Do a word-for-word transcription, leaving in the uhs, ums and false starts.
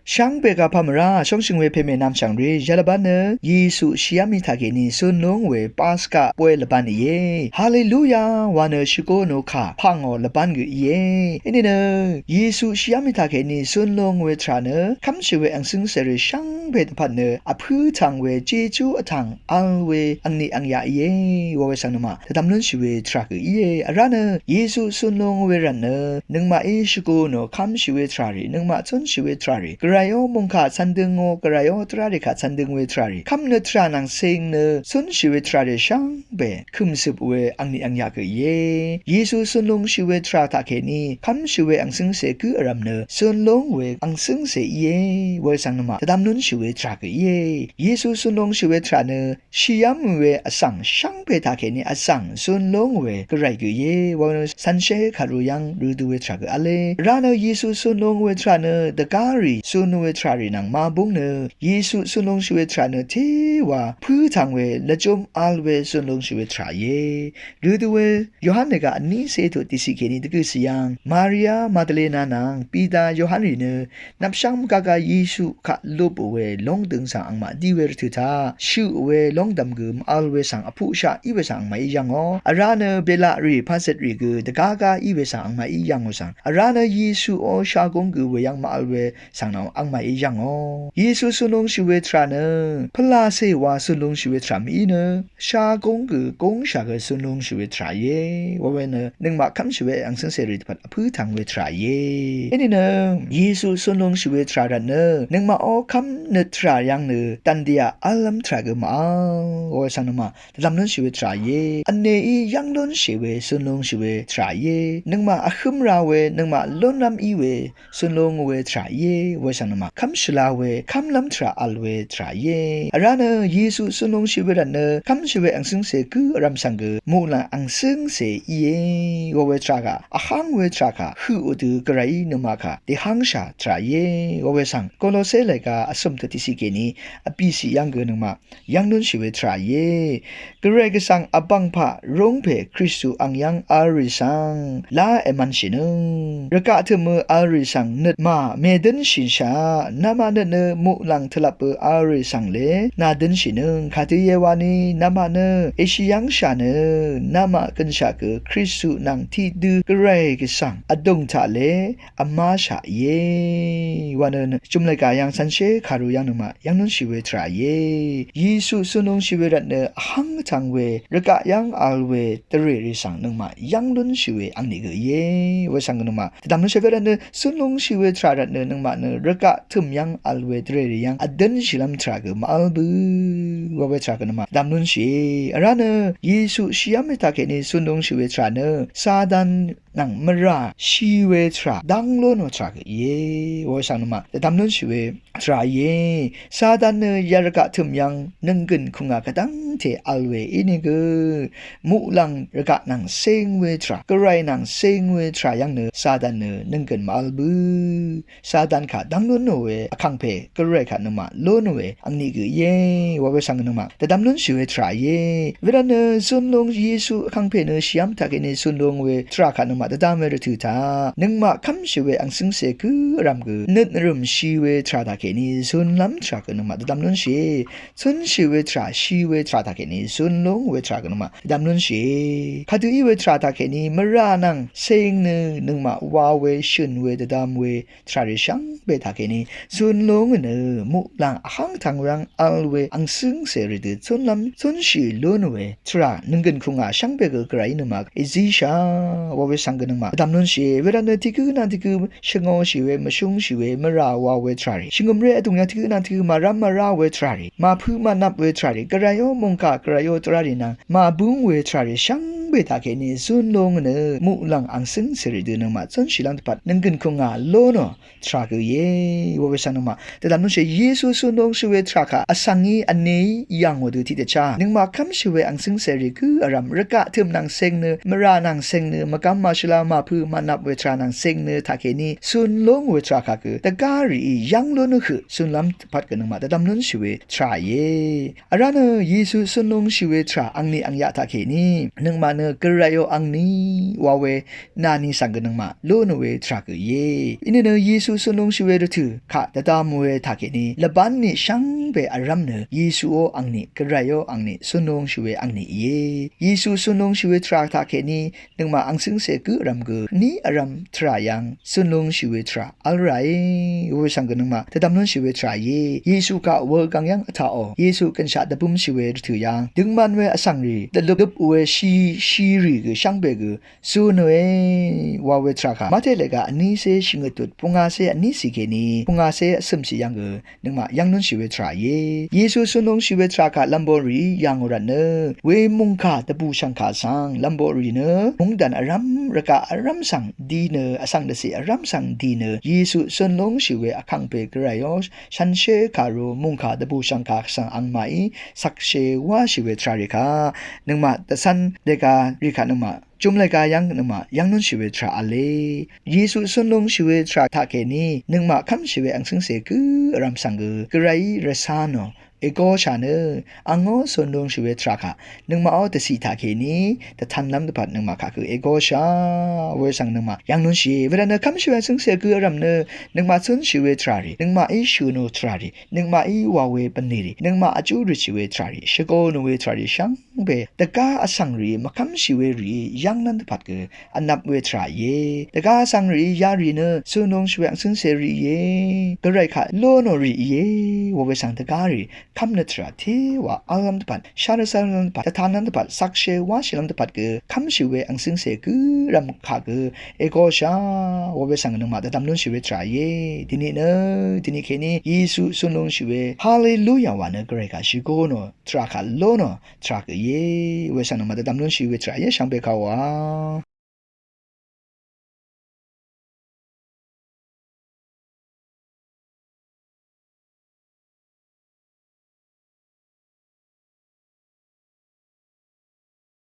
Shvngbe gapa mvrá shóngshø̀ng we pème nvmshv̀ng rì yvlvbán nø Yesu shìá mì taqkèní zun lúng we Paska bóy lvbán íe. Haleluya wa nø shvgó nò kà pà ngò lvbán gø íe. Íní nø Yesu shìá mì taqkèní zun lúng we tvrà nø kv́mshì we angsǿng cèrì shvngbe dvpvt nø vpǿ tvng we Jejú vtv̀ng vl we angni angyaq íe wa we svng nøngmaq dvdvm lúnshì we tvrà gø íe. Vrá nø Yesu zun lúng we rvt nø nøngmaqí shvgó nò kv́mshì we tvrà rì, nøngmaq zúnshì we tvrà rì, Gvrayó mòngkà cv̀n dø̄ng ngò, Gvrayó tvrà rì kà cv̀n dø̄ng we tvrà rì, kv́m nø tvrà nvng ceng nø zúnshì we tvrà rì shvngbe kø̀mzøp we angni angyaq gø íe. Yesu zun lúngshì we tvrà taqkèní kv́mshì we angsǿng cè gǿ vrv̀m nø zun lúng we angsǿng cè íe wa we svng nøngmaq dvdvm lúnshì we tvrà gø íe. Yesu zun lúngshì we tvrà nø shìá mì we vsv̀ng shvngbe taqkèní vsv̀ng zun lúng we Gvray gø íe wa nø cv̀nshé kàru yv́ng rø dø we tvrà gø v̄le. Vrá nø Yesu zun lúng we tvrà nø dvgá rì zun we tvrà rì nvng màbúng nø Yesu zun lúngshì we tvrà nø téwa pǿ tvng we lvjúm vl we zun lúngshì we tvrà íe. Rø dø we Yohan lèga vní cé tut tiqciq kèní dvgø̀ sì yv́ng Maria Magdalena nvng Pita Yohan rì nø nvpshv́ng mvgá gá Yesu kaq lupò we lóngdø̀ng svng angmaq dí we rvtø̀ taq shøq we lóngdv̀m gø mvvl we svng vpuqshaq í we svng angmaqí yv́ngò. Vrá nø belaq rì pazøt rì gø dvgá gá í we svng angmaqí yv́ngò svng, vrá nø Yesuó shagúng gø we yv́ng mvvl we svng nvng angmaqí yv́ngò. Yesu zun lúngshì we tvrà nø pvlacè wa zun lúngshì we tvrà mìí nø shagúng gø gúngshà gø zun lúngshì we tvrà íe wa we nø nøngmaq kv́mshì we angsǿng cèrì dvpvt vpǿ tvng we tvrà íe. Íní nø Yesu zun lúngshì we tvrà rvt nø nøngmaqó kv́m nøt tvrà yv́ng nø dv̀ndìá v̄llv́m tvrà gø màvl wa we svng nøngmaq dvdvm lúnshì we tvrà íe. Vnèí yv́ng lúnshì we zun lúngshì we tvrà íe. Nøngmaq vhǿm ra we, nøngmaq lúnlv́m í we zun lúng we tvrà íe wa we svng nøngmaq kv́mshì la we kv́mlv́m tvrà vl we tvrà íe. Vrá nø Yesu zun lúngshì we rvt nø kv́mshì we angsǿng cè gǿ vrv̀m svng gø muqlàng angsǿng cè íe wa we tvrà kà, vháng we tvrà kà høq dø Gvrayí nøngmaq kà dèhv́ngshà tvrà íe wa we svng Kolose lèga vcø̀m tut tiqciq kèní vbìciq yv́ng gø nøngmaq yv́ng lúnshì we tvrà íe. Gvray Gvsvng vbv̀ngpaq rúngpè Kristu ang yv́ng v̄l rì svng lá èmv̄nshìnøng, rvgaq tø̀mø v̄l rì svng nøt màmèdǿnshìshà, namaq nøt nø muqlàng tvlvp bø v̄l rì svng le nàdǿnshìnøng, kàdø íe wani namaq nø èshì yv́ngshà nø namaq gønshaq gø Kristu nvng tiqdø Gvray Gvsvng vdùng taq le vmáshaq íe wa nø jùmlè gà yv́ng cv̀nshé kàru yv́ng nøngmaq yv́ng lúnshì we tvrà íe. Yesu zun lúngshì we rvt nø vháng vtvng we rvgaq yv́ng vl we dvrè rì svng nøngmaq yv́ng lúnshì we angni gø íe wa we svng gø nøngmaq dvdvm lúnshì we rvt nø zun lúngshì we tvrà rvt nø nøngmaq nø rvgaq tø̀m yv́ng vl we dvrè rì yv́ng vdǿnshìlv́m tvrà gø màvl bø wa we tvrà gø nøngmaq dvdvm lúnshìe. Vrá nø Yesu shìá mì taqkèní zun lúngshì we tvrà nø Satan nvng mvrà shì we tvrà dv́ng lónò tvrà gø íe wa we svng nøngmaq dvdvm lúnshì we tvrà íe. Satan nø yarvgaq tø̀m yv́ng nønggø̀n kùngà gvdv́ngte vl we ínìgø muqlàng rvgaq nvng ceng we tvrà, Gvray nvng ceng we tvrà yv́ng nø Satan nø nønggø̀n màvl bø Satan kà dv́ng lúnò we vkàngpè Gvray kà nøngmaq lónò we angni gø íe wa we svng nøngmaq dvdvm lúnshì we tvrà íe. Wervt nø zun lúng Yesu vkàngpè nø shìá mì taqkèní zun lúng we tvrà kà nøngmaq dvdvm we rvtø̀ taq nøngmaq kv́mshì we angsǿng cè gǿ vrv̀m gø nøt nvrø̀m shì we tvrà taqkèní zunlv́m tvrà gø nøngmaq dvdvm lúnshìe. Zúnshì we tvrà shì we tvrà taqkèní zun lúng we tvrà gø nøngmaq dvdvm lúnshìe. Kàdø í we tvrà taqkèní mvrà nvng ceng nø nøngmaq wa we shø̀n we dvdvm we tvrà rì shvngbe taqkèní zun lúng nø muqlàng vháng vtvng we yv́ng vl we angsǿng cèrì dø zunlv́m zúnshì lún we tvrà nønggø̀n kùngà shvngbe gø Gvrayí nøngmaq èzíshà wa we svng gø nøngmaq dvdvm lúnshìe. Wervt nø tiq gǿ nvng tiq gǿ shvngōshì we mvshúngshì we mvrà wa we tvrà rì, shvngø̀mré vdùng yv́ng tiq gǿ nvng tiq gǿ màrv́m mvrá we tvrà rì, màpø mànvp we tvrà rì, Gvrayó mòngkà Gvrayó tvrà rì nvng màbúng we tvrà rì shvngbe taqkèní zun lúng nø muqlàng angsǿng cèrì dø nøngmaq zúnshìlv́m dvpvt nønggø̀n kùngà lónò tvrà gø íe wa we svng nøngmaq dvdvm lúnshìe. Yesu zun lúngshì we tvrà kà vsvng í vnē í yv̀ngò dø tiqdvchá nøngmaq kv́mshì we angsǿng cèrì gǿ vrv̀m rvgaq tø̀m nvng ceng nø mvrà nvng ceng nø mvgvm màshvla màpø mànvp we tvrà nvng ceng nø taqkèní zun lúng we tvrà kà gø dvgá rìí yv́ng lúnò høq zunlv́m dvpvt gø nøngmaq dvdvm lúnshì we tvrà íe. Vrá nø Yesu zun lúngshì we tvrà angni angyaq taqkèní nøngmaq nø Gvrayó angni wa we nani svng gø nøngmaq lónò we tvrà gø íe. Inìnø Yesu cun lúngshì we rvtø̀ kaq dvdvm we taqkèní lvbán nì shvngbe vrv́m nø Yesuó angni, Gvrayó angni, cun lúngshì we angni íe. Yesu cun lúngshì we tvrà taqkèní nøngmaq angcǿngcè gǿ vrv́m gø ní vrv́m tvrà yv́ng cun lúngshì we tvrà vl ràe. We svng gø nøngmaq dvdvm lúnshì we tvrà íe. Yesu kaq wø gvng yv́ng vtaqò. Yesu gønshaq dvbømshì we rvtø̀ yv́ng døngman we vsvng rì dvløp we shì, shì rì gø shvngbe gø cunòe wa we tvrà kaq Mate lèga vnícé shvngøt tut pungacé vnícì kèní pungacé vcø̀mcì yv́ng gø nøngmaq yv́ng lúnshì we tvrà íe. Yesu cun lúngshì we tvrà kaq lv̀mboqrì yà ngò rvt nø we mùngkà dvbùshv̀ngkà svng lv̀mboqrì nø mungdàn vrv́m rvgaq vrv́m svng di nø vsvng dvciq vrv́m svng di nø Yesu cun lúngshì we vkàngpè Gvrayó shànshér kàru mùngkà dvbùshv̀ngkà svng angmaqí shvkshé wáshì we tvrà rì kaq nøngmaq dvcv́n dèga rì kaq nøngmaq jumlèga yv́ng nøngmaq yv́ng lúnshì we tvrà v̄le. Yesu cun lúngshì we tvrà taqkèní nøngmaq kv́mshì we angcǿngcè gǿ vrv́m svng gø Gvrayí rvcā nò ègōshà nø angó cun lúngshì we tvrà kaq nøngmaqó dvciq taqkèní dvtanlv́m dvpvt nøngmaq kaq gø ègōshà we svng nøngmaq yv́ng lúnshìe. Wervt nø kv́mshì we angcǿngcè gǿ vrv́m nø nøngmaq cúnshì we tvrà rì, nøngmaqí shø̀ nò tvrà rì, nøngmaqí wa we bv̀nlì rì, nøngmaq vjú røtshì we tvrà rì, shvgō nò we tvrà rì shvngbe dvgá vsvng rì mvkv́mshì we rì yv́ng lv́m dvpvt gø vnvp we tvrà íe. Dvgá vsvng rì yarì nø cun lúngshì we angcǿngcè rì íe. Gvray kaq lónò rì íe. Wa we svng dvgá rì kv́m nø tvrà té wa vl lv́m dvpvt, shá rvcv́l lv́m dvpvt, dvtan lv́m dvpvt, shvkshé wáshì lv́m dvpvt gø kv́mshì we angcǿngcè gǿ vrv́m kaq gø ègōshà wa we svng nøngmaq dvdvm lúnshì we tvrà íe. Dini nø, dini kèní Yesu cun lúngshì we Haleluya wa nø Gvray kaq shvgō nò tvrà kaq lónò tvrà gø íe. We svng nøngmaq dvdvm lúnshì we tvrà íe shvngbe kaq wa.